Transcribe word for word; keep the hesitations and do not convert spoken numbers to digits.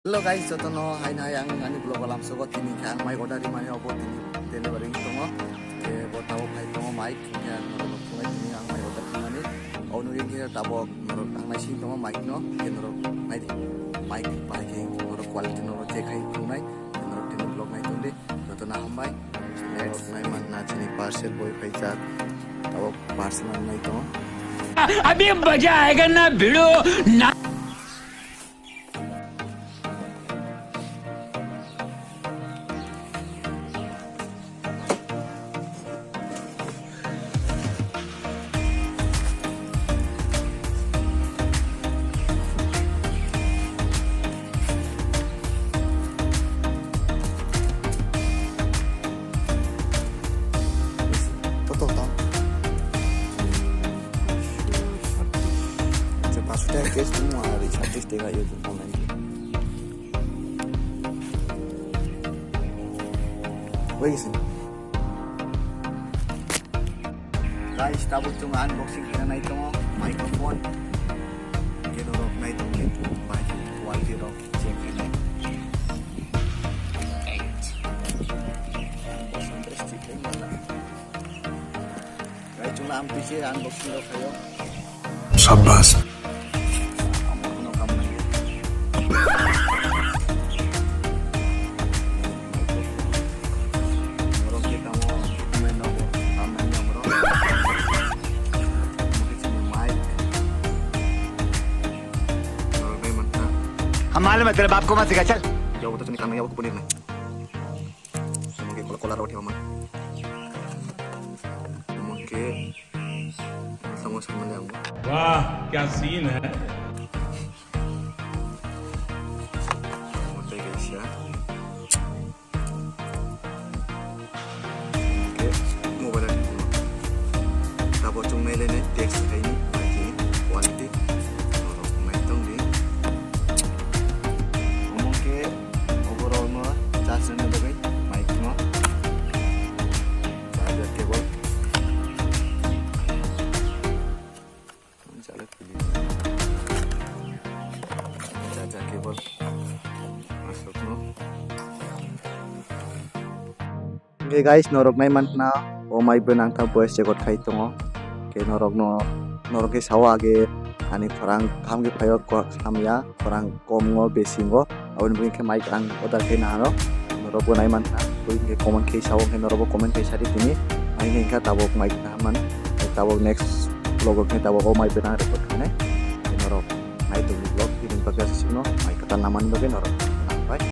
Hello guys, jotono haino hai ang ani vlog o lamsogo. Tini khe ang mai order rimani obo tini delivery wng tongo. Khe bo tabuk phai tongo mai, khe ang norok no phunai tini ang mai order khaimani. Oboni bagwi khe tabuk norok ang naising tongo mai no, khe norok naidi mai bai khe norok quality norok check khai phunai, khe norok tini vlog nai tongdi. Jotono hambai. Next nai man na chini parcel boy phaijak. Tabuk parcel ang nai tongo. अभी मजा आएगा ना भिड़ो ना। Foto tam. Paso taka cash tongmo ari sabbish taka yo tongmo nai. Wei gisi. Guys, tabuk chwng unboxing khaina nai tongo microphone. Khe norok nai tongkhe bai quality rok check khainai. Unboxing khe stick khe mala. Guys, chwngno amtwi se unboxing rok khaio. Shabash. हम मालूम है, तेरे बाप को मत सिखा, चल। Omo khe kola, kola rw thaiba man. Omo khe samo samani ang. वाह, क्या सीन है। Omo tei kaisa. Omo khe mobile ani phone. Tabuk chwng nai lainai text khaini bai khe quality. Norok nai tongdi. Omo khe oborokno charge rwna bagwi mic no charger cable. Charger cable. Aswkno. Hwnkhe guys, norok nai mankhna o mai bwnang kha voice record khai tongo. Khe norokno, norok khe sao age ani khorang kaham khe phaio, ko-, hamya, khorang kom ngo, besi ngo, aboni bagwi khe mic ang order khe nahano. Norok bo nai mankhna, bui khe comment khe sao, khe norok bo comment khe sadi tini. Hai khe kha tabuk mic nahaman, tabuk next vlog o khe tabuk o mai bwnang record khainai. Khe norok nai tongni vlog, tini bagwi aswkno mic kwtal namani bagwi norok.